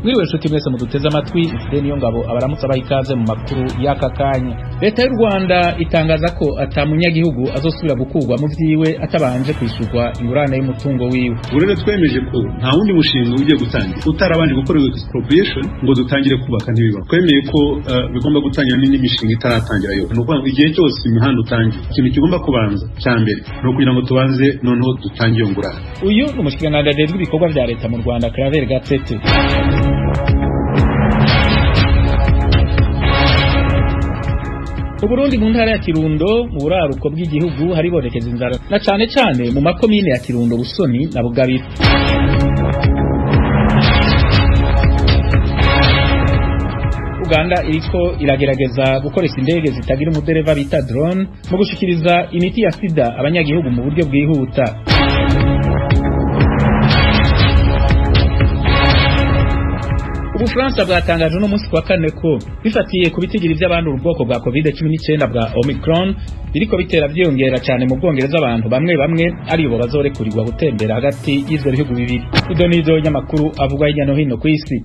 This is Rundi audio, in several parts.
Mwiriwe nshuti mwese muduteze amatwi, Fidel Niyongabo abaramutse abaha ikaze mu makuru y'aka kanya. Leta y'u Rwanda itangaza ko ata munyagihugu azosubira gukurwa mu vyiwe atabanje kwishurwa ingurane y'umutungo wiwe. Ubu rero twemeje ko nta wundi mushinga ugiye gutangira utarabanje gukorerwa expropriation ngo dutangire kubaka, ntibibaho. Twemeye ko bigomba gutangira n'indi mishinga itaratangira yo. Ni ukuvuga ngo igihe cyose imihanda utangiye, ikintu kigomba kubanza cya mbere ni ukugira ngo tubanze noneho dutange iyo ngurane. Uyu ni umushikiranganji ajejwe ibikorwa vya leta mu Rwanda, Claver Gatete. Uburundi mu ntara ya Kirundo mu buraruko bw'igihugu haribonekeza inzara na cane cane mu makomine ya Kirundo, Busoni na Bugabira. Uganda iriko iragerageza gukoresha indege zitagira umudereva bita drone mu gushikiriza imiti ya sida abanyagihugu mu buryo bwihuta. Ubufaransa bwatangaje uno munsi kwa kane ko bifatiye ku bitigiri vy'abandura ubwoko bwa COVID-19 bwa Omicron biriko bitera vyiyongera cane mu Bwongereza, abantu bamwe bamwe aribo bazorekurirwa gutembera hagati y'ivyo bihugu bibiri. Ivyo nivyo nyamakuru avugwa hirya no hino kw'isi.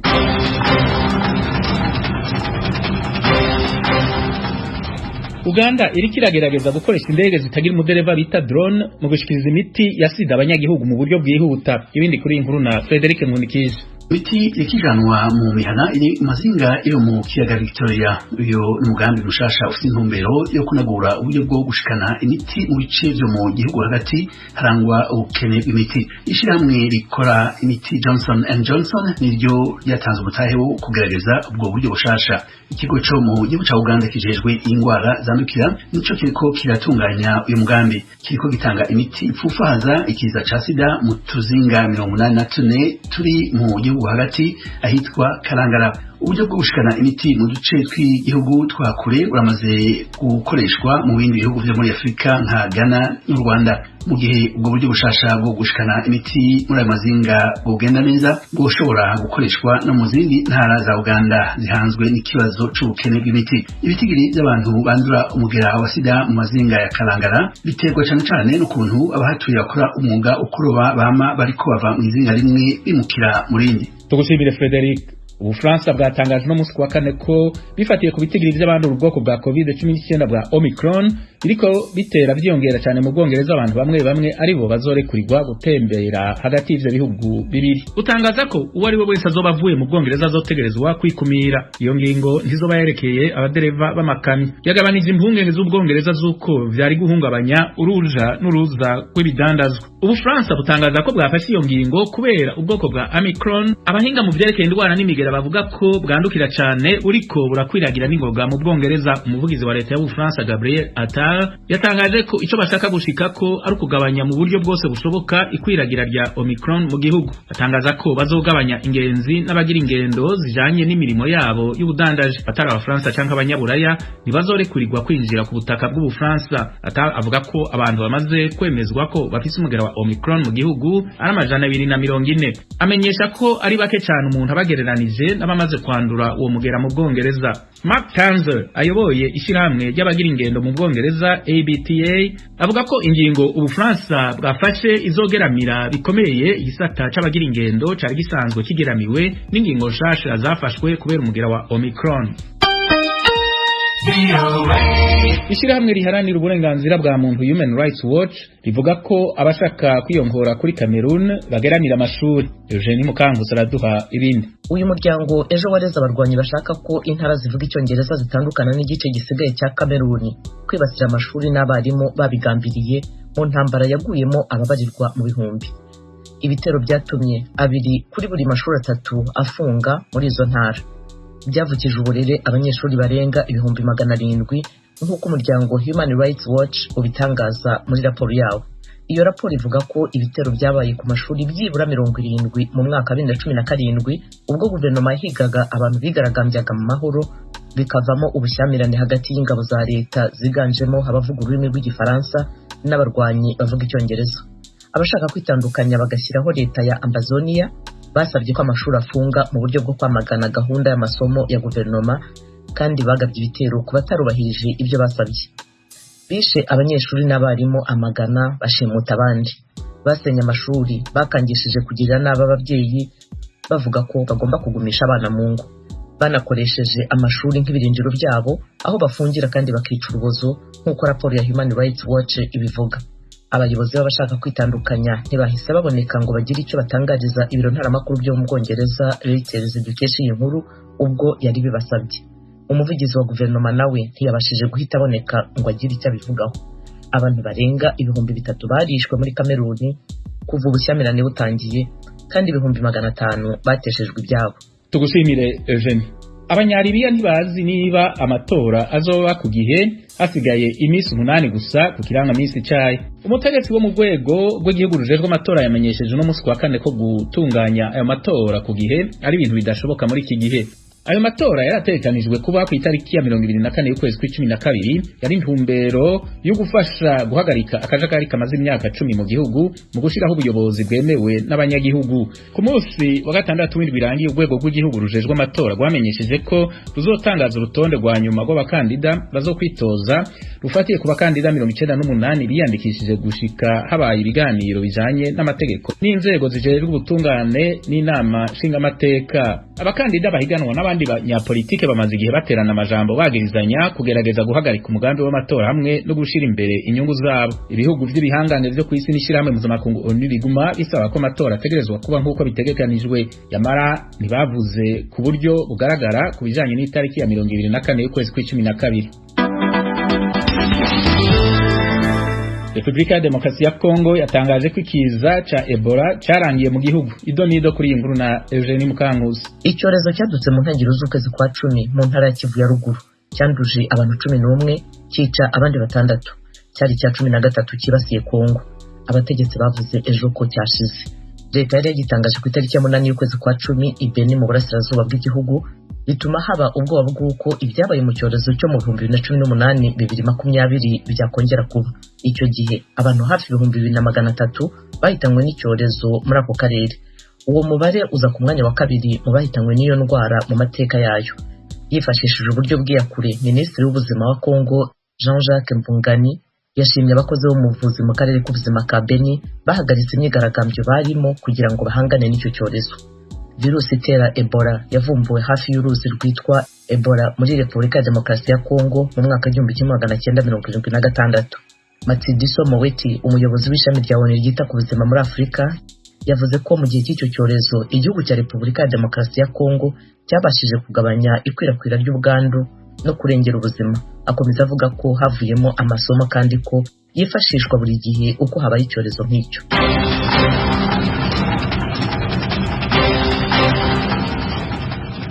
Uganda iriko iragerageza gukoresha indege zitagira umudereva bita drone mu gushikiriza imiti ya sida abanyagihugu mu buryo bwihuta. Ibindi kuri iyi nkuru na Frederic Nkunikije. Imiti ikijanwa mu mihana iri mazinga yo mu kiyaga Victoria. Uyo ni umugambi mushasha ufite intumbero yo kunagura uburyo bwo gushikana imiti mu bice vyo mu gihugu hagati harangwa ubukene bw'imiti. Ishirahamwe rikora imiti Johnson and Johnson niryo ryatanze umutahe wo kugerageza ubwo buryo bushasha. Ikigo co mu gihugu ca Uganda kijejwe ingwara zandukira nico kiriko kiratunganya uyu mugambi. Kiriko gitanga imiti ipfufaza ikiza ca sida mu tuzinga 84 turi mu gihugu hagati ahitwa Karangara. Uburyo bwo gushikana imiti mu duce tw'igihugu twa kure buramaze gukoreshwa mu bindi bihugu vyo muri Afurika nka Ghana n'u Rwanda. Mu gihe ubwo buryo bushasha bwo gushikana imiti muri ayo mazinga bugenda neza, bwoshobora gukoreshwa no mu zindi ntara za Uganda zihanzwe n'ikibazo c'ubukene bw'imiti. Ibitigiri vy'abantu bandura umugera wa sida mu mazinga ya Karangara biterwa cane cane n'ukuntu abahatuye bakora umwuga wo kuroba bama bariko bava mw'izinga rimwe bimukira mu rindi. Tugushimire Frederic. Ubufaransa bwatangaje no munsi wa kane ko bifatiye ku bitigiri vy'abandura ubwoko bwa COVID-19 bwa Omicron biriko bitera vyiyongera cane mu Bwongereza, abantu bamwe bamwe aribo bazorekurirwa gutembera hagati y'ivyo bihugu bibiri. Utangaza ko uwo ari we wese azoba avuye mu Bwongereza azotegerezwa kwikumira. Iyo ngingo ntizoba yerekeye abadereva b'amakamyo. Yagabanije impungenge z'Ubwongereza z'uko vyari guhungabanya uruja n'uruza rw'ibidandazwa. Ubufaransa butangaza ko bwafashe iyo ngingo kubera ubwoko bwa Omicron. Abahinga mu vyerekeye indwara n'imigera bavuga ko bwandukira cane uriko burakwiragira n'ingoga mu Bwongereza. Umuvugizi wa leta y'Ubufaransa Gabriel Attal yatangaje ko ico bashaka gushika ko ari ukugabanya mu buryo bwose bushoboka ikwiragira rya Omicron mu gihugu. Atangaza ko bazogabanya ingenzi n'abagira ingendo zijanye n'imirimo yabo y'ubudandaji. Atari Abafaransa canke abanyaburaya ntibazorekurirwa kwinjira ku butaka bw'Ubufaransa. Attal avuga ko abantu bamaze kwemezwa ko bafise umugera wa Omicron mu gihugu ari 240. Amenyesha ko ari bake cane umuntu abagereranije n'abamaze kwandura uwo mugera mu Bwongereza. Mark Tanzer ayoboye ishirahamwe ry'abagira ingendo mu Bwongereza ABTA avuga ko ingingo Ubufaransa bwafashe izogeramira bikomeye igisata c'abagira ingendo cari gisanzwe kigeramiwe n'ingingo nshasha zafashwe kubera umugera wa Omicron. Ishirahamwe riharanira uburenganzira bwa muntu Human Rights Watch rivuga ko abashaka kwiyongora kuri Cameroon bageramira amashuri. Eugenie Mukankusi araduha ibindi. Uyu muryango ejo wareze abarwanyi bashaka ko intara zivuga icyongereza zitandukana n'igice gisigaye cya Cameroon kwibasira amashuri n'abarimu babigambiriye mu ntambara yaguyemo ababarirwa mu bihumbi. Ibitero byatumye abiri kuri buri mashuri atatu afunga muri izo ntara. Byavukije uburere abanyeshuri barenga 700,000 nk'uko umuryango Human Rights Watch ubitangaza muri raporo yawo. Iyo raporo ivuga ko ibitero byabaye ku mashuri byibura 70 mu mwaka wa 2017 ubwo guverinoma yahigaga abantu bigaragambyaga mu mahoro, bikavamo ubushyamirane hagati y'ingabo za leta ziganjemo abavuga ururimi rw'igifaransa n'abarwanyi bavuga icyongereza. Abashaka kwitandukanya bagashyiraho leta ya Ambazonia basabye ko amashuri afunga mu buryo bwo kwamagana gahunda y'amasomo ya guverinoma, kandi bagabye ibitero ku batarubahirije ibyo basabye. Bishe abanyeshuri n'abarimu amagana, bashimuta abandi, basenye amashuri, bakangishije kugirira nabi ababyeyi, Bavuga ko bagomba kugumisha abana mu ngo. Banakoresheje amashuri nk'ibirindiro byabo aho bafungira kandi bakica urubozo, nk'uko raporo ya Human Rights Watch ibivuga. Abayobozi b'abashaka kwitandukanya ntibahise baboneka ngo bagire icyo batangariza ibiro ntaramakuru byo mu Bwongereza Reuters dukesha iyi nkuru ubwo yari bibasabye. Umuvugizi wa guverinoma nawe ntiyabashije guhita aboneka ngo agire icyo abivugaho. Abantu barenga 3000 barishwe muri Kameruni kuva ubushyamirane butangiye, kandi 500,000 bateshejwe ibyabo. Tugushimire Eugene. Abanyaribiya ntibazi niba amatora azoba ku gihe, hasigaye iminsi 8 gusa ku kirangaminsi cayo. Umutegetsi wo mu rwego rw'igihugu rujejwe amatora yamenyesheje uno munsi kuwa kane ko gutunganya ayo matora ku gihe ari ibintu bidashoboka muri iki gihe. Ayo matora yarategekanijwe kuba ku itariki ya 24 y'ukwezi kw'icumi na kabiri, yari intumbero yo gufasha guhagarika akajagari kamaze imyaka 10 mu gihugu mu gushiraho ubuyobozi bwemewe n'abanyagihugu. Ku munsi wa gatandatu w'indwi irangiye, urwego rw'igihugu rujejwe amatora rwamenyesheje ko ruzotangaza urutonde rwa nyuma rw'abakandida bazokwitoza, rufatiye ku bakandida 98 biyandikishije gushika habaye ibiganiro bijanye n'amategeko n'inzego zijejwe ubutungane n'inama nshingamateka. Abakandida bahiganwa n'abandi banyapolitike bamaze igihe baterana amajambo bagirizanya kugerageza guhagarika umugambi w'amatora hamwe no gushira imbere inyungu zabo. Ibihugu vy'ibihangange vyo kw'isi n'ishirahamwe mpuzamakungu ONU biguma bisaba ko amatora ategerezwa kuba nk'uko bitegekanijwe, yamara ntibavuze ku buryo bugaragara ku bijanye n'itariki ya 24 y'ukwezi kw'icumi na kabiri. Republika ya Demokarasi ya Kongo yatangaje ko ikiza ca Ebola carangiye mu gihugu. Ido nido kuri iyi nkuru na Eugenie Mukankusi. Icyorezo cyadutse mu ntangiriro z'ukwezi kwa 10 mu ntara ya Kivu ya ruguru, cyanduje abantu 11, cyica abandi 6. Cyari icya 13 cyibasiye Kongo. Abategetsi bavuze ejo ko cyashize. Leta yari yagitangaje ku itariki ya 8 y'ukwezi kwa 10 i Beni mu burasirazuba bw'igihugu, bituma haba ubwoba bw'uko ibyabaye mu cyorezo cyo mu 2018 2020 byakongera kuba. Icyo gihe abantu hafi 2300 bahitanywe n'icyorezo muri ako karere. Uwo mubare uza ku mwanya wa kabiri mu bahitanywe n'iyo ndwara mu mateka yayo. Yifashishije uburyo bw'iyakure, Minisitiri w'Ubuzima wa Kongo Jean-Jacques Mbungani yashimye abakozi bo mu buvuzi mu karere k'ubuzima ka Beni bahagaritse imyigaragambyo barimo kugira ngo bahangane n'icyo cyorezo. Virusi itera Ebola yavumbuwe hafi y'uruzi rwitwa Ebola muri Repubulika ya Demokarasi ya Kongo mu mwaka 1976. Matsidiso Moweti, umuyobozi w'ishami rya ONU ryita ku buzima muri Afurika, yavuze ko mu gihe cy'icyo cyorezo igihugu cya Repubulika ya Demokarasi ya Kongo cyabashije kugabanya ikwirakwira ry'ubwandu no kurengera ubuzima. Akomeza avuga ko havuyemo amasomo kandi ko yifashishwa buri gihe uko habaye icyorezo nk'icyo.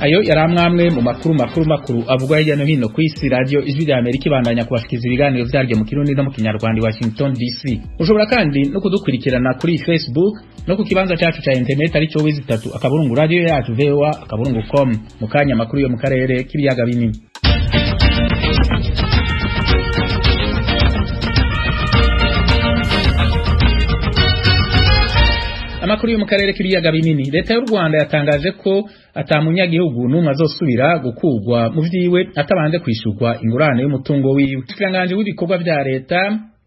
Ayo yari amwamwe mu makuru makuru avugwa hirya no hino ku isi. Radio Ijwi rya Amerika ibandanya kubashikiza ibiganiro vyaryo mu Kirundi no mu Kinyarwanda, Washington DC. Ushobora kandi no kudukurikirana kuri Facebook no ku kibanza cyacu ca internet arico wezi3 akaburungu radio yacu voa akaburungu com. Mu kanya makuru yo mu karere k'ibiyaga binini. Amakuru yo mu karere k'ibiyaga binini. Leta y'u Rwanda yatangaje ko atamunyagihugu n'umwe azosubira gukugwa mu vyiwe atabanje kwishurwa ingurane y'umutungo wiwe. Umushikiranganji w'ibikorwa vya leta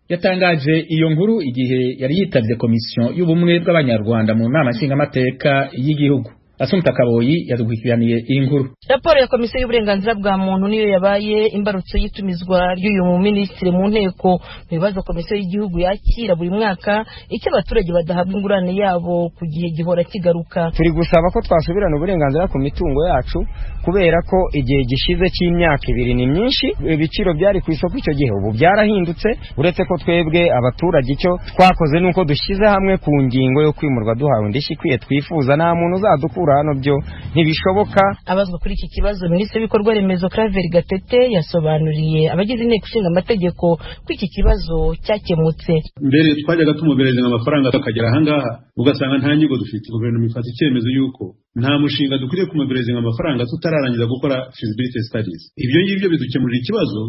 yatangaje iyo nkuru igihe yari yitavye komisiyo y'ubumwe bw'abanyarwanda mu nama nshingamateka y'igihugu. Asumta Kaboyi yadukurikiraniye iyi nkuru. Raporo ya komisiyo y'uburenganzira bwa muntu niyo yabaye imbarutso y'itumizwa ry'uyu minisitiri mu nteko. Mu bibazo komisiyo y'igihugu yakira buri mwaka, icyo abaturage badahabwa ingurane yabo ku gihe gihora kigaruka. Turi gusaba ko twasubirana uburenganzira ku mitungo yacu, kubera ko igihe gishize cy'imyaka 2 ni myinshi. Ibiciro byari ku isoko icyo gihe ubu byarahindutse. Uretse ko twebwe abaturage icyo twakoze nuko dushyize hamwe ku ngingo yo kwimurwa duhawe indishyi ikwiye twifuza, nta muntu uzadukura hano, byo ntibishoboka. Abazwa kuri iki kibazo, Minisitiri w'ibikorwa remezo Claver Gatete yasobanuriye abagize inteko ishinga amategeko ko iki kibazo cyakemutse. Mbere twajyaga tumubereza amafaranga akagera ahangaha ugasanga nta nyigo dufite. Guverinoma ifata icyemezo yuko nta mushinga dukwiriye kumubereza amafaranga tutararangiza gukora feasibility studies. Ibyo ngibyo bidukemurira ikibazo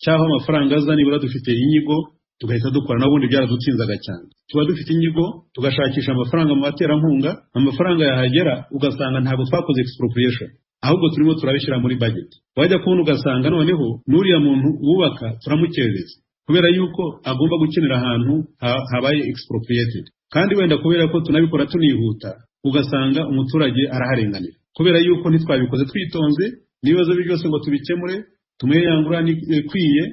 cy'aho amafaranga aza nibura dufite inyigo tugahita dukora, n'ubundi byaradutsinzaga cyane. Tuba dufite inyigo tugashakisha amafaranga mu baterankunga, amafaranga yahagera ugasanga ntabwo twakoze expropriation, ahubwo turimo turabishyira muri budget. Wajya kubona ugasanga noneho n'uriya muntu wubaka turamukerereza kubera yuko agomba gukenera ahantu habaye expropriated, kandi wenda kubera ko tunabikora tunihuta. Ugasanga umuturage araharenganira kubera yuko ntitwabikoze twitonze, n'ibibazo byose ngo tubikemure, tumuhe ya ngurane ikwiye,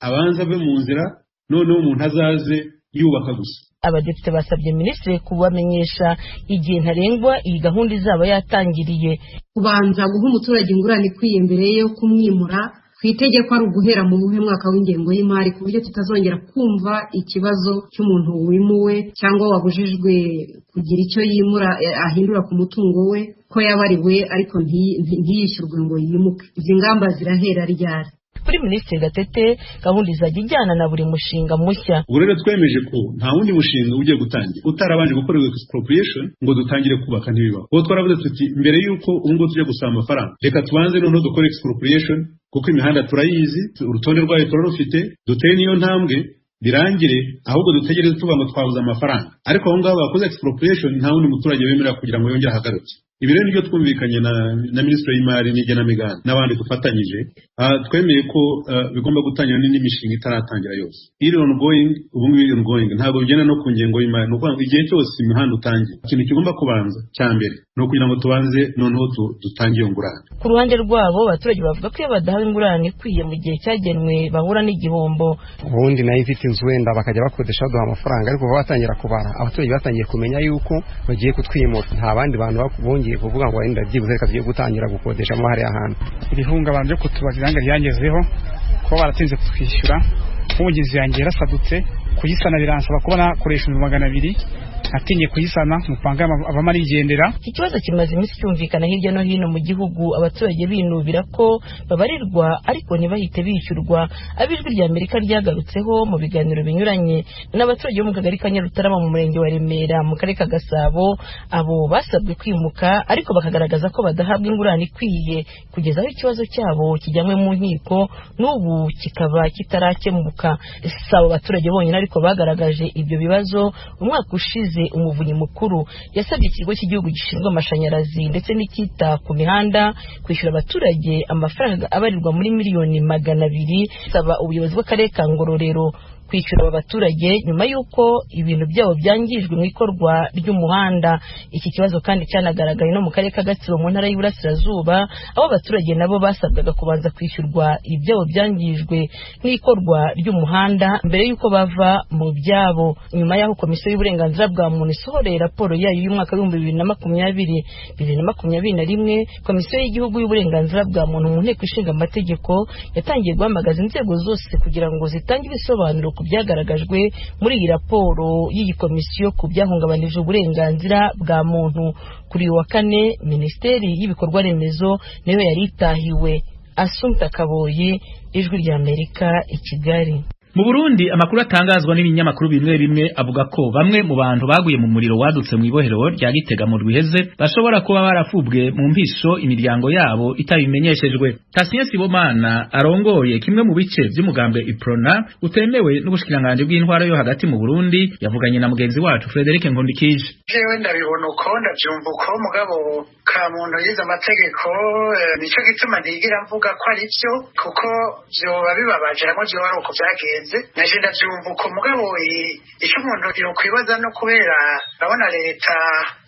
abanze ave mu nzira, noneho umuntu azaze yubaka gusa. Abadepite basabye minisitiri kubamenyesha igihe ntarengwa iyi gahunda izaba yatangiriye. Kubanza guha umuturage ingurane ikwiye mbere yo kumwimura ku itegeko ari uguhera mu buhe mwaka w'ingengo y'imari, ku buryo tutazongera kumva ikibazo cy'umuntu wimuwe cyangwa wabujijwe kugira icyo yimura ahindura ku mutungo we ko yabariwe ariko ntiyishyurwe ngo yimuke. Izi ngamba zirahera ryari? Kuri Minisitiri Gatete, gahunda izajya ijyana na buri mushinga mushya. Ubu rero twemeje ko nta wundi mushinga ugiye gutangira utarabanje gukorerwa expropriation ngo dutangire kubaka, ntibibaho. Ubu twaravuze tuti mbere y'uko ubu ngubu tujya gusaba amafaranga, reka tubanze noneho dukore expropriation, kuko imihanda turayizi, urutonde rwayo turarufite, dutere n'iyo ntambwe birangire, ahubwo dutegereze tuvuga ngo twabuze amafaranga. Ariko aho ngaho bakoze expropriation, nta wundi muturage wemerera kugira ngo yongere ahagaruke. Ibi rero nibyo twumvikanye na Minisitiri w'Imari n'igenamigambi n'abandi dufatanyije. Twemeye ko bigomba gutangira n'indi mishinga itaratangira yose iri ongoing. Ubu ngubu iri ongoing ntabwo bigenda no ku ngengo y'imari. Ni ukuvuga ngo igihe cyose imihanda utangiye, ikintu kigomba kubanza cya mbere ni ukugira ngo tubanze noneho dutange iyo ngurane. Ku ruhande rwabo, abaturage bavuga ko iyo badahawe ingurane ikwiye mu gihe cyagenwe bahura n'igihombo. Ubundi nayo ifite inzu wenda bakajya bakodesha baduha amafaranga, ariko kuva batangira kubara, abaturage batangiye kumenya yuko bagiye kutwimura, nta bandi bantu bongeye kuvuga ngo wenda byibuze reka tugiye gutangira gukodeshamo hariya hantu. Irihungabana ryo kutubaza iranga ryangezeho kuba baratinze kutwishyura. Nk'umugenzi yanjye yarasadutse, kuyisana biransaba kuba nakoresha 200,000, atinye kuyisana mupanga abamo arigendera. Iki kibazo kimaze iminsi cyumvikana hirya no hino mu gihugu, abaturage binubira ko babarirwa ariko ntibahite bishyurwa. Ab'Ijwi rya Amerika ryagarutseho mu biganiro binyuranye n'abaturage bo mu kagari ka Nyarutarama mu murenge wa Remera mu karere ka Gasabo. Abo basabwe kwimuka ariko bakagaragaza ko badahabwa ingurane ikwiye kugeza aho ikibazo cyabo kijyanywe mu nkiko, n'ubu kikaba kitarakemuka. Si abo baturage bonyine ariko bagaragaje ibyo bibazo. Umwaka ushize Umuvunyi mukuru yasabye ikigo cy'igihugu gishinzwe amashanyarazi ndetse n'icyita ku mihanda kwishyura abaturage amafaranga abarirwa muri 200 miliyoni, saba ubuyobozi bw'akarere ka Ngororero kwishyura aba baturage nyuma y'uko ibintu byabo byangijwe mu ikorwa ry'umuhanda. Iki kibazo kandi cyanagaragaye no mu karere ka Gatsibo mu ntara y'Iburasirazuba, aho abaturage nabo basabwaga kubanza kwishyurwa ibyabo byangijwe n'ikorwa ry'umuhanda mbere y'uko bava mu byabo. Nyuma y'aho Komisiyo y'Uburenganzira bwa Muntu isohoreye raporo yayo y'umwaka w'2020 2021, Komisiyo y'Igihugu y'Uburenganzira bwa Muntu mu Nteko Ishinga Amategeko yatangiye guhamagaza inzego zose kugira ngo zitange ibisobanuro ku byagaragajwe muri iyi raporo y'iyi komisiyo ku byahungabanije uburenganzira bwa muntu. Kuri uyu wa kane, Minisiteri y'Ibikorwa Remezo niyo yari itahiwe. Asumta Kaboyi, Ijwi ry'Amerika, i Kigali. Mu Burundi, amakuru atangazwa n'ibinyamakuru bimwe bimwe avuga ko bamwe mu bantu baguye mu muriro wadutse mu ibohero rya Gitega mu rwiheze bashobora kuba barafubwe mu mpisho imiryango yabo itabimenyeshejwe. Tatien Sibomana arongoye kimwe mu bice by'umugambwe Uprona utemewe n'ubushikiranganje bw'intwaro yo hagati mu Burundi yavuganye na mugenzi wacu Frederic Nkundikije. Jewe ndabibona uko, ndabyumva uko, mugabo ka muntu yize amategeko, nico gituma ntigira mvuga ko ari byo, kuko vyoba bibabaje hamwe vyoba ari uko vyagenze. Naje ndavyumva uko, mugabo ico umuntu yokwibaza no kubera urabona leta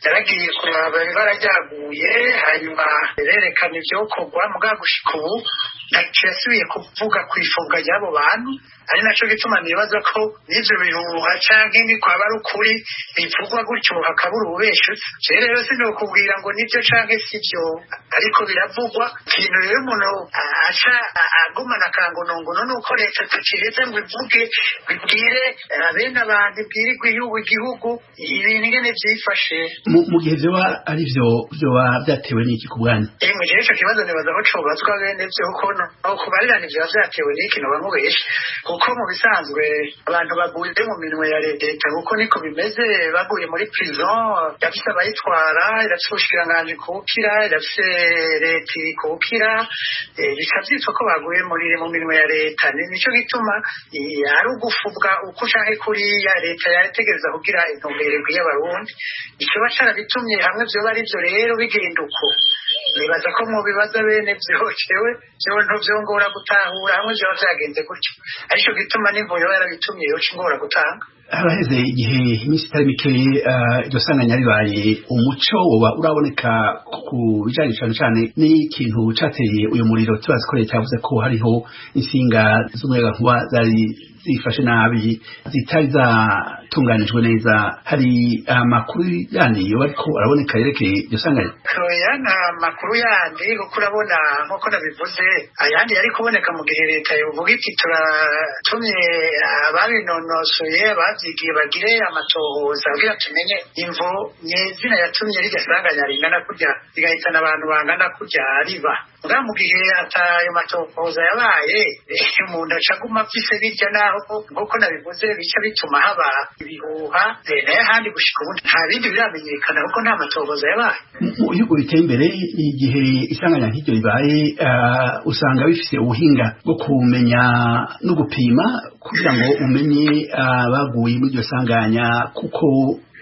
yaragiye kuraba ibara ryaguye, hanyuma irerekana ivyokorwa, mugabo gushika ubu ntaco yasubiye kuvuga kw'ifunga ry'abo bantu, ari naco gituma nibaza ko n'ivyo bihuha canke nikwaba ari ukuri bivugwa gutyo hakabura ububeshi. Jewe rero sinokubwira ngo nivyo canke sivyo, ariko biravugwa. Ikintu rero umuntu aca agumana akangonongono nuko leta tukireze ngo ivuge, ibwire bene abantu, ibwire igihugu ibintu ingene vyifashe. Mu gihe vyoba ari vyo, vyoba vyatewe n'iki ku bwanyu? Mu gihe ico kibazo nibaza ko cobazwa bene vyo, kuko no kubarirana ivyo vyatewe n'iki noba nkubeshe, kuko mu bisanzwe abantu baguye mu minwe ya leta, kuko niko bimeze, baguye muri prison irafise abayitwara, irafise ubushikiranganji kuwukira, irafise leta kuwukira, bica vyitwa ko baguye muri mu minwe ya leta. Nico gituma ari ugufubwa uko canke kuriya, leta yategereza kugira intumbero ikwiye Abarundi. Icoba carabitumye hamwe vyoba ari vyo rero bigenda uko, nibaza ko mu bibaza bene vyo. Jewe jewe ntuvyongora gutahura hamwe vyoba vyagenze gutyo, arico gituma n'imvo yoba yarabitumye yoca ingora gutanga. Haraheze igihe iminsi itari mike iryo sanganya ribaye, umuco woba uraboneka ku bijanye cane cane n'ikintu cateye uyu muriro? Tubazi ko leta yavuze ko hariho insinga z'umuyagankuba zari zifashe nabi, zitari zatunganijwe neza. Hari amakuru yandi yoba ariko araboneka yerekeye iryo sanganya? Oya, nta makuru yandi, kuko urabona nk'uko nabivuze, ayandi yari kuboneka mu gihe leta yovuga iti turatumye ababinonosoye, abavyigiye, bagire amatohoza kugira tumenye imvo nyezina yatumye rirya sanganya ringana kurya, rigahitana abantu bangana kurya riba. Muga mu gihe atayo matohoza yabaye, umuntu aca aguma afise birya, naho nk'uko nabivuze bica bituma haba ibihuha. Nayo ahandi gushika ubu nta bindi biramenyekana kuko nta matohoza yabaye. Mu bihugu biteye imbere, igihe isanganya nk'iryo ribaye, usanga bifise ubuhinga bwo kumenya no gupima kugira ngo umenye abaguye muri iryo sanganya, kuko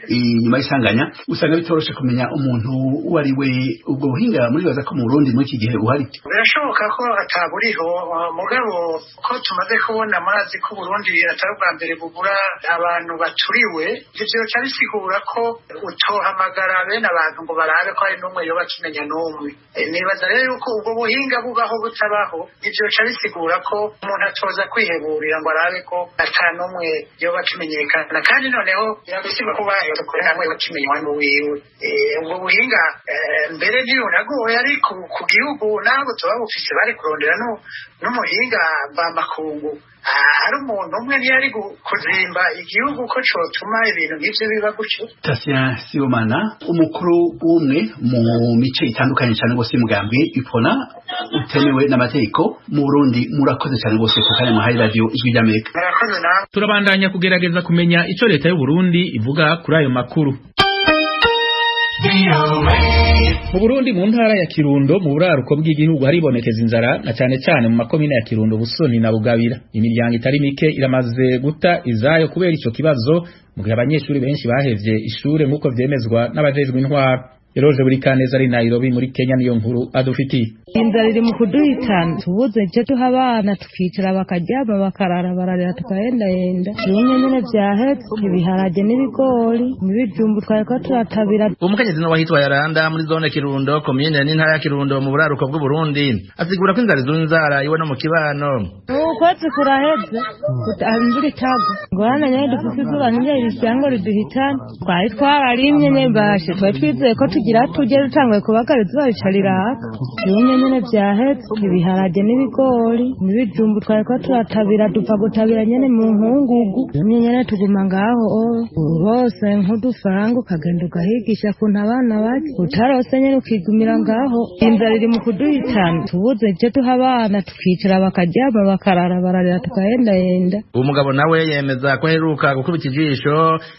inyuma y'isanganya usanga bitoroshe kumenya umuntu uwo ari we. Ubwo buhinga muribaza ko mu Burundi muri iki gihe buhari? Birashoboka ko ataburiho, mugabo ko tumaze kubona, murazi ko Burundi atari ubwa mbere bubura abantu baturiwe. Ivyo bica bisigura ko utohamagara bene abantu ngo barabe ko hari n'umwe yoba akimenya n'umwe. Nibaza rero yuko ubwo buhinga bubaho butabaho, ivyo bica bisigura ko umuntu atoza kwiheburira ngo arabe ko ata n'umwe yoba akimenyekana, kandi noneho birabisigura ko hamwe bakimenywa n'uwiwe. Ubwo buhinga mbere ntibunagoye, ariko ku gihugu ntabwo tuba bufise, bari kurondera n'umuhinga mvamakungu. Ari umuntu umwe ntiyari kuzimba igihugu ko cotuma ibintu nk'ivyo biba gutyo. Tatien Sibomana, umukuru w'umwe mu mice itandukanye cyane rwose y'umugambwe Ipona utemewe n'amategeko mu Burundi, murakoze cyane rwose ku kanya muhaye Radio Ijwi ry'Amerika. Murakoze nawe. Turabandanya kugerageza kumenya ico leta y'u Burundi ivuga kuri ayo makuru. Mu Burundi, mu ntara ya Kirundo mu buraruko bw'igihugu, haribonekeza inzara na cane cane mu makomine ya Kirundo, Busoni na Bugabira. Imiryango itari mike iramaze guta izayo kubera ico kibazo, mu gihe abanyeshuri benshi bahevye ishure, nk'uko vyemezwa n'abajejwe intwaro. Eroje buri Kaneza ari Nairobi muri Kenya, niyo nkuru adufitiye. Inzara iri mu kuduhitana, tubuze icyo duha abana, tukicara bakaryama bakarara bararira, tukahendahenda. Bimwe nyine vyahetse, ibiharage n'ibigori n'ibijumbu twariko turatabira. Umukenyezi wahitwa Yaranda muri zone Kirundo, komine n'intara ya Kirundo mu buraruko bw'Uburundi, asigura ko inzara izura inzara iwe no mu kibano. Ukwezi kuraheze imvura itagwa, ingorane nyene dufise, izuba nyene risyango riduhitana. Twari twararimye nyembashe, twari twizeye ko tugira tujye, dutanguye kubagara izuba rica riraka. Bimwe nyene vyahetse, ibiharage n'ibigori n'ibijumbu twariko turatabira, dupfa gutabira nyene mu nkungugu. Bimwe nyene tuguma ngaho bose nk'udufaranga, ukagenda ugahigisha kuntu abana barya, utarose nyene ukigumira ngaho. Inzara iri mu kuduhitana, tubuze icyo duha abana, tukicara bakaryama bakarara bararira, tukahendahenda. Uwo mugabo nawe yemeza ko aheruka gukubita ijisho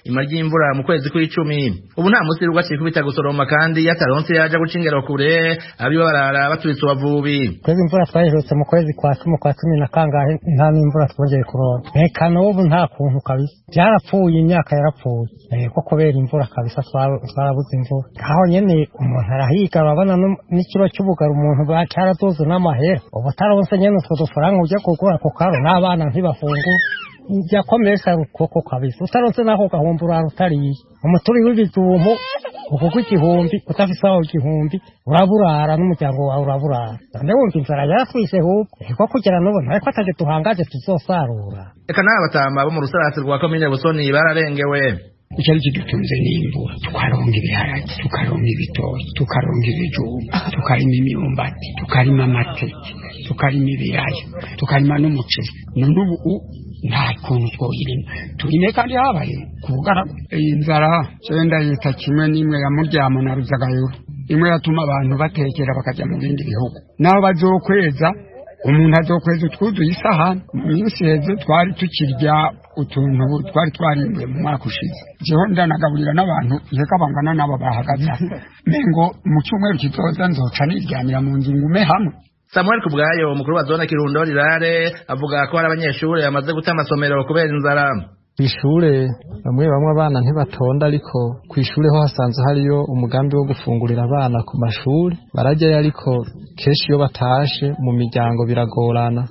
ima ry'imvura mu kwezi kw'icumi. Ubu nta musi yirirwa acikubita gusoroma, kandi yataronse yaja guca ingero kure, abiwe barara baturitse ubavubi. Twebwe imvura twayiherutse mu kwezi kwa cumi, kwa cumi na kangahe, nta n'imvura twongeye kuronka. Reka n'ubu nta kuntu kabisa, byarapfuye, imyaka yarapfuye ko kubera imvura kabisa, twarabuze imvura. Aho nyene umuntu arahiga, urabona n'ikiro cy'ubugari umuntu cyaraduze n'amahera. Ubu utaronse nyene utwo dufaranga ujya kugura ako karo, n'abana ntibafungura. Yakomesha rukoko kabisa, utaronse naho gahomba urara utariye. Umuturi w'ibijumbu ukugwa 1000, utafise aho 1000 uraburara, n'umuryango wawe uraburara. None wumva inzara yaratwishe hubwo eko kugera n'ubu ntariko ataje duhangaje tuzosarura. Eka n'aba batama bo mu rusarasi rwa komine Busoni bararengewe. Icyari kidutunze n'imvura, tukaronka ibiharage, tukaronka ibitoki, tukaronka ibijumba, tukarima imyumbati, tukarima amateke, tukarima ibiraya, tukarima n'umuceri. None ubu nta kuntu twoyirima turime kandi habaye ku bugaragu. Inzara cenda yita kimwe n'imwe ya muryamo na ruzagayura, imwe yatuma abantu batekera bakajya mu bindi bihugu. Naho bazokweza, umuntu azokweza utwuzuye isahani. Mu minsi heze twari tukirya utuntu twari twarimbuye mu mwaka ushize. Jeho ndanagaburira n'abantu nkeka bangana n'abo bahagaze, mengo mu cyumweru kizoza nzoca niryamira mu nzu ngume hamwe. Samuel Kubwayo, umukuru wa zone Kirundo Rirare, avuga ko hari abanyeshuri bamaze guta amasomero kubera inzara. Kw'ishure bamwe bamwe abana ntibatonda, ariko kw'ishure ho hasanzwe hariyo umugambi wo gufungurira abana ku mashuri, barajyayo, ariko kenshi iyo batashe mu miryango biragorana.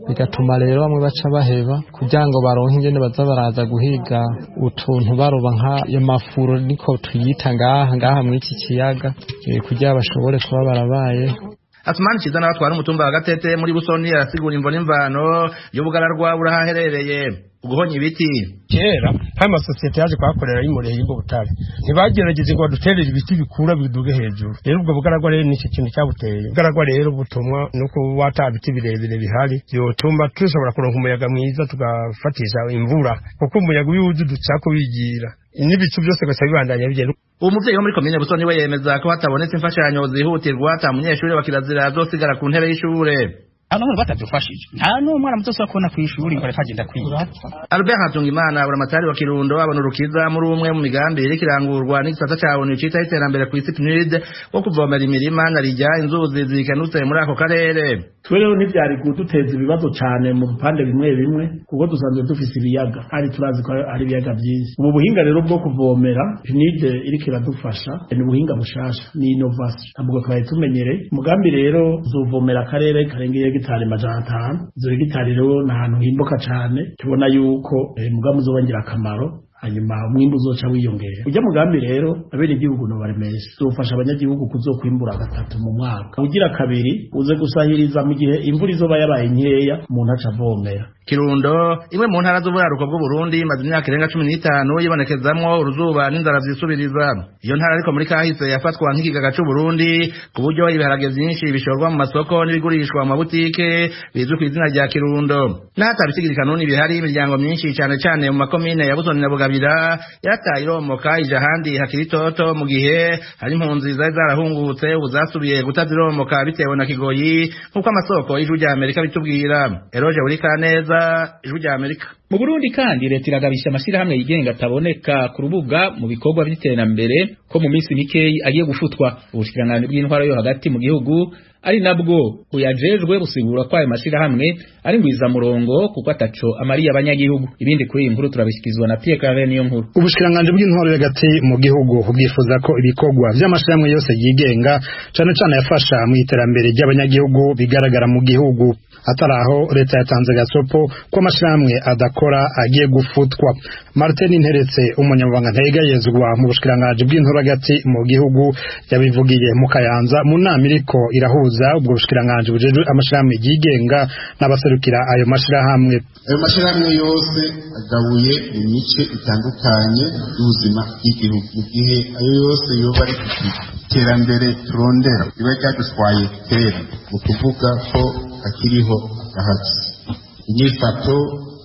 Bigatuma rero bamwe baca baheba kugira ngo baronke ingene baza baraza guhiga utuntu baroba nk'amafuro, niko tuyita ngaha ngaha mw'iki kiyaga, kugira bashobore kuba barabayeho. Asumani Ciza nawe atwara umutumba wa Gatete muri Busoni arasigura imvo n'imvano y'ubugararwa burahaherereye uguhonya ibiti. Kera hari amasosiyete yaje kuhakorera y'umurehe y'ubwo butare, ntibagerageje ngo baduterere ibiti bikura biduge hejuru. Rero ubwo bugaragwa rero nicyo kintu cyabuteye. Ubugaragwa rero butumwa nuko wata biti birebire bihari byotuma dushobora kuronka umuyaga mwiza, tugafatisha imvura, kuko umuyaga iyo uje uducako bigira n'ibicu byose gaca bibandanya bigenda. Uwo muvyeyi wo muri komine Busoni we yemeza ko hatabonetse imfashanyo zihutirwa ata munyeshure wa kirazira azosigara ku ntebe y'ishure. Hano umuntu batadufashije, nta n'umwana muto usaba kubona kw'ishuri ngo areke agenda kwiga. Albert Hatungimana, buramatari wa Kirundo, abona urukiza muri umwe mu migambi iriko irangurwa n'igisata ca ONU citaho iterambere kw'isi PNUD wo kuvomera imirima na rirya inzuzi zikenutse muri ako karere. Twe rero ntivyari kuduteza ibibazo cane mu bipande bimwe bimwe, kuko dusanzwe dufise ibiyaga, kandi turazi ko ari ibiyaga vyinshi. Ubu buhinga rero bwo kuvomera PNUD iriko iradufasha ni ubuhinga bushasha, ni innovation, ntabwo twari tumenyereye. Umugambi rero uzovomera akarere karengeye hegitari 500. Izo hegitari rero ni ahantu himbuka cane, tubona yuko umugambi uzoba ngirakamaro, hanyuma umwimbu uzoca wiyongera. Ujya mugambi rero abenegihugu no baremesha uzofasha abanyagihugu kuzokwimbura gatatu mu mwaka, ugira kabiri uze gusahiriza mu gihe imvura izoba yabaye nkeya, umuntu aca avomera. Kirundo, imwe mu ntara z'uburaruko bw'Uburundi, imaze imyaka irenga 15 yibonekezamwo uruzuba n'inzara vyisubiriza. Iyo ntara ariko muri kahise yafatwa nk'ikigaga c'Uburundi, ku buryo ibiharage vyinshi bishorwa mu masoko n'ibigurishwa mu mabutike bizwi kw'izina rya Kirundo. N'ahatabisigira kanuni bihari, imiryango myinshi cane cane mu makomine ya Busoni na Bugabira yarataye iromoka ija ahandi hakiri itoto, mu gihe hari impunzi zari zarahungutse ubu zasubiye gutaziromoka bitewe na kigoyi, nk'uko amasoko y'Ijwi rya Amerika bitubwira. Eroje Burikaneza, Ijwi rya Amerika. Mu Burundi kandi leta iragabisha amashirahamwe yigenga ataboneka ku rubuga mu bikorwa by'iterambere ko mu minsi mikeyi agiye gufutwa. Ubushikiranganji bw'intwaro yo hagati mu gihugu, ari nabwo buyajejwe, busigura ko ayo mashirahamwe ari ngwizamurongo kuko ataco amariye abanyagihugu. Ibindi kuri iyi nkuru turabishyikirizwa na Pierre Claver niyo nkuru. Ubushikiranganji bw'intwaro yo hagati mu gihugu bwifuza ko ibikorwa vy'amashirahamwe yose yigenga, cane cane yafasha mu iterambere ry'abanyagihugu, bigaragara mu gihugu. Atari aho, leta yatanze gasopo ko amashirahamwe adakora agiye gufutwa. Martin Nteretse, umunyamabanga ntayegayezwa mu bushikiranganji bw'intwaro hagati mu gihugu, yabivugiye mu Kayanza mu nama iriko irahuza ubwo bushikiranganji bujejwe amashirahamwe yigenga n'abaserukira ayo mashirahamwe. Ayo mashirahamwe yose agabuye mu mice itandukanye y'ubuzima bw'igihugu. Mu gihe ayo yose yoba ari iterambere turondera riba ryadutwaye kera, mu kuvuga ko akiriho agahatsi inyifato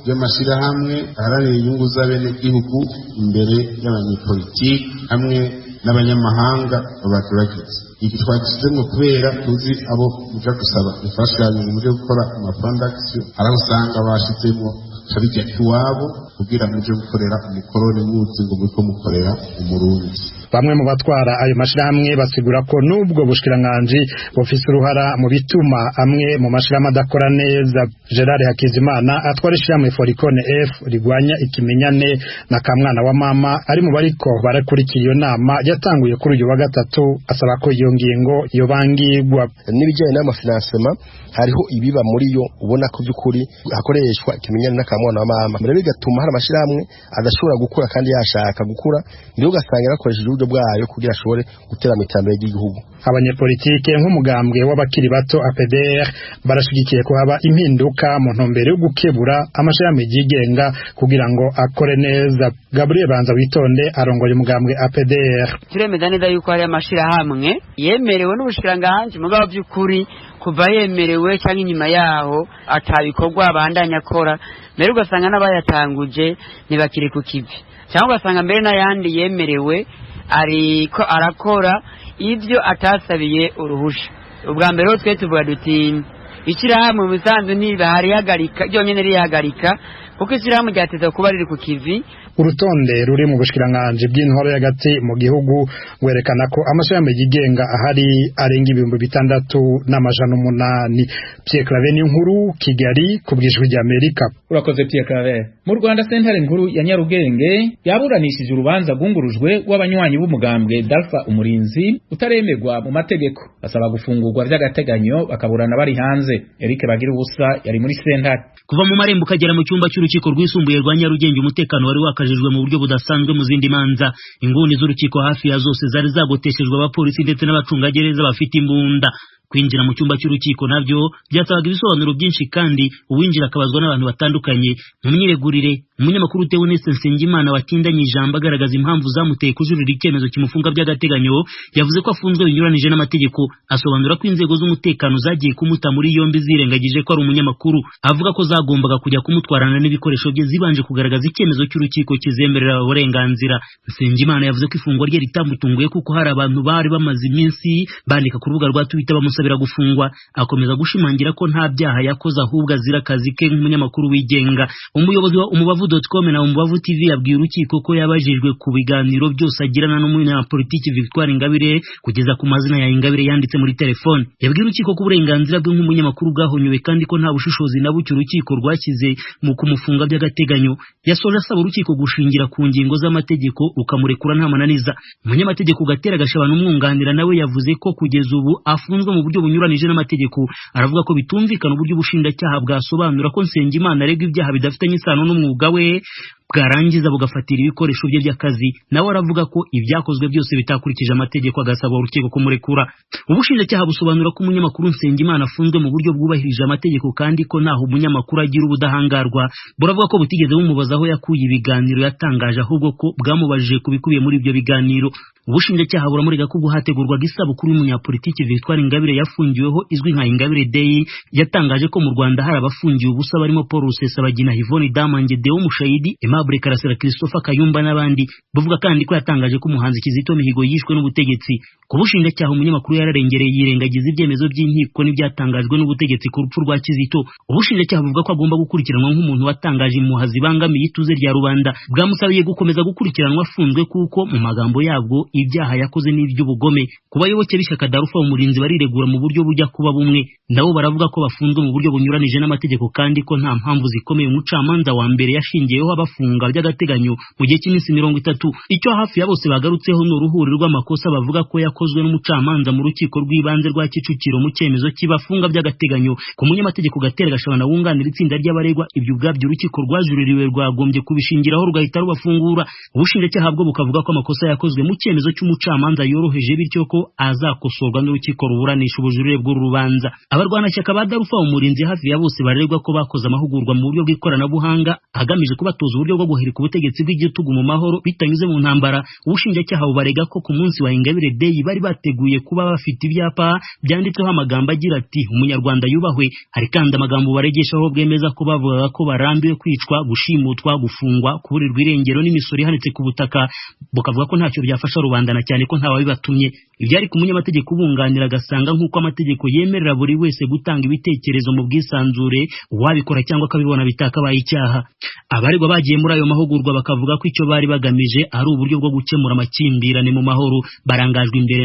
y'amashirahamwe aharanira inyungu z'abenegihugu imbere y'abanyepolitiki hamwe n'abanyamahanga babagerageza. Iki twagishizemwo kubera tuzi abo muja gusaba imfashanyo ngo muje gukora amafandakisiyo, hari aho usanga bashizemwo kabijya iwabo kugira muje gukorera umukoroni, muzi ngo muriko mukorera Umurundi. Bamwe mu batwara ayo mashirahamwe basigura ko nubwo bushikiranganji bufise uruhara mu bituma amwe mu mashirahamwe adakora neza. Gerard Hakizimana atwara ishirahamwe Foricone F rigwanya ikimenyane na kamwana wa mama, ari mu bariko barakurikira iyo nama yatanguye kuri uyu wa gatatu, asaba ko iyo ngingo yobangirwa. N'ibijyanye n'amafinansema, hariho ibiba muri yo ubona ko by'ukuri hakoreshwa ikimenyane n'akamwana wa mama, rero bigatuma hari amashirahamwe adashobora gukura kandi yashaka gukura, rero ugasanga yarakoresheje uburyo bwayo kugira ashobore gutera mu iterambere ry'igihugu. Abanyepolitike nk'umugambwe w'abakiri bato APDR barashigikiye ko haba impinduka mu ntumbero yo gukebura amashirahamwe yigenga kugira ngo akore neza. Gabriel Banza Witonde arongoye umugambwe APDR. Turemeza neza yuko hari amashirahamwe yemerewe n'ubushikiranganji, mugabo by'ukuri kuva yemerewe cyangwa inyuma yaho atabikorwa abandanya akora, mbere ugasanga n'abayatanguje ntibakiri ku kivi, cyangwa ugasanga mbere n'ayandi yemerewe ariko arakora ibyo atasabiye uruhusha. Ubwa mbere ho twe tuvuga duti ishyirahamwe mu bisanzwe ntibaharihagarika ryonyine rihagarika, kuko ishyirahamwe ryateza kuba riri ku kivi. Urutonde ruri mu bushikiranganji bw'intwaro y'agati mu gihugu rwerekana ko amashirahamwe yigenga ahari arenga 6800. Pierre Claver Niyonkuru, Kigali, ku bw'Ijwi ry'Amerika. Urakoze Pierre Claver. Mu Rwanda, sentare nkuru ya Nyarugenge yaburanishije urubanza rwungurujwe rw'abanywanyi b'umugambwe Dalfa Umurinzi utaremerwa mu mategeko, basaba gufungurwa vy'agateganyo bakaburana bari hanze. Eric Bagira ubusa yari muri sentare. Kuva mu marembo ukagera mu cyumba cy'urukiko rwisumbuye rwa Nyarugenge, umutekano wari wakajijwe mu buryo budasanzwe mu zindi manza. Inguni z'urukiko hafi ya zose zari zagoteshejwe abapolisi ndetse n'abacungagereza bafite imbunda. Kwinjira mu cyumba cy'urukiko nabyo byasabaga ibisobanuro byinshi, kandi uwinjira akabazwa n'abantu batandukanye. Mu myiregurire, umunyamakuru Theoneste Nsengimana watindanye ijambo agaragaza impamvu zamuteye kujurira icyemezo kimufunga by'agateganyo, yavuze ko afunzwe binyuranije n'amategeko. Asobanura ko inzego z'umutekano zagiye kumuta muri yombi zirengagije ko ari umunyamakuru. Avuga ko zagombaga kujya kumutwarana n'ibikoresho bye zibanje kugaragaza icyemezo cy'urukiko kizemerera uburenganzira. Nsengimana yavuze ko ifungwa rye ritamutunguye, kuko hari abantu bari bamaze iminsi bandika ku rubuga rwa Twitter bamusabira gufungwa. Akomeza gushimangira ko nta byaha yakoze, ahubwo azira akazi ke nk'umunyamakuru wigenga. Umuyobozi wa umubavu.com na Umubavu TV yabwiye urukiko ko yabajijwe ku biganiro byose agirana n'umunyapolitiki Victoire Ingabire, kugeza ku mazina ya Ingabire yanditse muri telefone. Yabwiye urukiko ko uburenganzira bwe nk'umunyamakuru bwahonywe, kandi ko nta bushishozi na buke urukiko rwashyize mu kumufunga by'agateganyo. Yasoje asaba urukiko gushingira ku ngingo z'amategeko rukamurekura nta mananiza. Umunyamategeko Gatera Gashabana umwunganira nawe yavuze ko kugeza ubu afunzwe mu buryo bunyuranije n'amategeko. Aravuga ko bitumvikana uburyo ubushinjacyaha bwasobanura ko Nsengimana aregwa ibyaha bidafitanye isano n'umwuga we, bwarangiza bugafatira ibikoresho bye by'akazi. Nawe aravuga ko ibyakozwe byose bitakurikije amategeko, agasaba urukiko kumurekura. Ubushinjacyaha busobanura ko umunyamakuru Nsengimana afunzwe mu buryo bwubahirije amategeko, kandi ko ntaho umunyamakuru agira ubudahangarwa. Buravuga ko butigeze bumubaza aho yakuye ibiganiro yatangaje, ahubwo ko bwamubajije ku bikubiye muri ibyo biganiro. Ubushinjacyaha buramurega ko ubwo hategurwaga isabukuru y'umunyapolitiki Victoire Ingabire yafungiweho izwi nka Ingabire Day, yatangaje ko mu Rwanda hari abafungiwe ubusa barimo Paul Rusesabagina, Yvonne Damange, Deo Mushayidi, Aimable Karasira, Christopher Kayumba n'abandi. Buvuga kandi ko yatangaje ko umuhanzi Kizito Mihigo yishwe n'ubutegetsi. Ku bushinjacyaha, umunyamakuru yararengereye yirengagiza ibyemezo by'inkiko n'ibyatangajwe n'ubutegetsi ku rupfu rwa Kizito. Ubushinjacyaha buvuga ko agomba gukurikiranwa nk'umuntu watangaje impuha zibangamiye ituze rya rubanda. Bwamusabiye gukomeza gukurikiranwa afunzwe, kuko mu magambo yabwo ibyaha yakoze n'iby'ubugome. Ku bayoboke b'ishyaka Darufa Umurinzi bariregura mu buryo bujya kuba bumwe. Nabo baravuga ko bafunzwe mu buryo bunyuranije n'amategeko, kandi ko nta mpamvu zikomeye umucamanza wa mbere yashingiyeho abafunga by'agateganyo mu gihe cy'iminsi 30. Icyo hafi ya bose bagarutseho ni uruhuri rw'amakosa bavuga ko yakozwe n'umucamanza mu rukiko rw'ibanze rwa Kicukiro mu cyemezo kibafunga by'agateganyo. Ku munyamategeko Gatera Gashabana wunganira itsinda ry'abaregwa, ibyo ubwabyo urukiko rwajuririwe rwagombye kubishingiraho rugahita rubafungura. Ubushinjacyaha bwo bukavuga ko amakosa yakozwe mu cyemezo cy'umucamanza yoroheje, bityo ko azakosorwa n'urukiko ruburanisha ubujurire bw'uru rubanza. Abarwanashyaka ba Darufa Umurinzi hafi ya bose barerwa ko bakoze amahugurwa mu buryo bw'ikoranabuhanga agamije kubatoza uburyo bwo guhirika ubutegetsi bw'igitugu mu mahoro bitanyuze mu ntambara. Ubushinjacyaha bubarega ko ku munsi wa Ingabire Day bari bateguye kuba bafite ibyapa byanditseho amagambo agira ati "Umunyarwanda yubahwe". Hari kandi amagambo baregeshaho bwemeza ko bavugaga ko barambiwe kwicwa, gushimutwa, gufungwa, kuburirwa irengero n'imisoro ihanitse ku butaka. Bukavuga ko ntacyo byafasha rubanda, na cyane ko ntawabibatumye. Ibyari ku munyamategeko ubunganira agasanga nk'uko amategeko yemerera buri wese gutanga ibitekerezo mu bwisanzure, uwabikora cyangwa akabibona bitakabaye icyaha. Abaregwa bagiye muri ayo mahugurwa bakavuga ko icyo bari bagamije ari uburyo bwo gukemura amakimbirane mu mahoro. Barangajwe imbere na